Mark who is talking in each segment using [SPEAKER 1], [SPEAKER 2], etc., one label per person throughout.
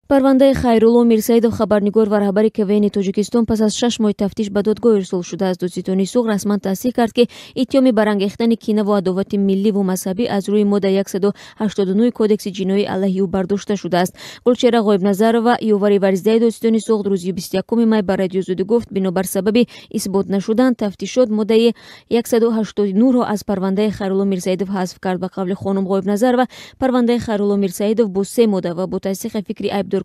[SPEAKER 1] Парвандаи Хайрулло Мирсаидов, хабарнигор ва раҳбари КВН Тоҷикистон, пас аз 6 моҳи тафтиш ба додгоҳ ирсол шудааст. Додситонии Суғд расман тасдиқ кард, ки иттиҳоми барангехтани кинаву адовати милливу мазҳабӣ аз рӯи моддаи 189 Кодекси ҷиноӣ алайҳи ӯ бардошта шудааст. Гулчеҳра Ғоибназарова, ёвари варзидаи додситони Суғд, рӯзи 21 май ба Радиои Озодӣ гуфт, бинобар сабаби исбот нашудан тафтишот моддаи 189-ро аз парвандаи Хайрулло Мирсаидов ҳазф кард. Ба қавли хонум Ғоибназарова, парвандаи Хайрулло Мирсаидов бо се модда ва бо тасдиқи фикри айбдоркунӣ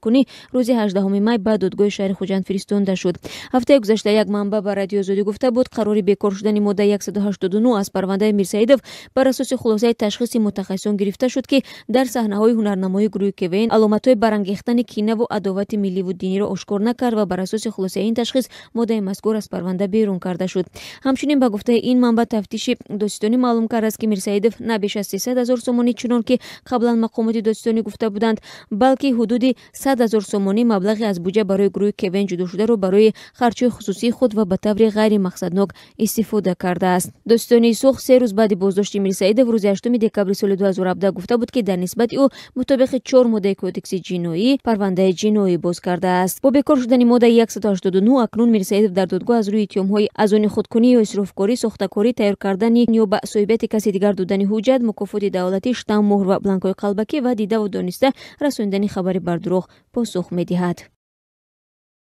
[SPEAKER 1] рӯзи 18 май ба додгоҳи шаҳри Хуҷанд фиристонда шуд. Ҳафтаи гузашта як манбаъ ба Радиои Озодӣ гуфта буд, қарори бекор шудани моддаи 189 аз парвандаи Мирсаидов бар асоси хулосаи ташхиси мутахассисон гирифта шуд, ки дар саҳнаҳои ҳунарнамоии гурӯҳи КВН аломатҳои барангехтани кинаву адовати милливу диниро ошкор накард ва бар асоси хулосаи ин ташхис моддаи мазкур аз парванда берун карда шуд. Ҳамчунин, ба гуфтаи ин манбаъ, тафтиши додситонӣ маълум кардааст, ки Мирсаидов на беш аз 300 000 сомонӣ, чунон ки қаблан мақомоти додситонӣ гуфта буданд, балки ҳудуди 100 000 сомонӣ маблағи аз буҷа барои гурӯҳи КВН ҷудошударо барои харҷҳои хусусии худ ва ба таври ғайримақсаднок истифода кардааст. Додситонии Суғд 3 рӯз баъди боздошти Мирсаидов, рӯзи 8 декабри соли 2017, гуфта буд, ки дар нисбати ӯ мутобиқи чор моддаи Кодекси ҷиноӣ парвандаи ҷиноӣ боз кардааст. Бо бекор шудани моддаи 189 акнун Мирсаидов дар додгоҳ аз рӯи иттиҳомҳои аз они худкунӣ ё исрофкорӣ, сохтакорӣ, тайёр кардани ё ба соҳибияти каси дигар додани ҳуҷҷат, мукофоти давлатӣ, штамп, муҳр ва бланкҳои қалбакӣ ва дидаву дониста расонидани хабари бардурӯғ посух медиҳад.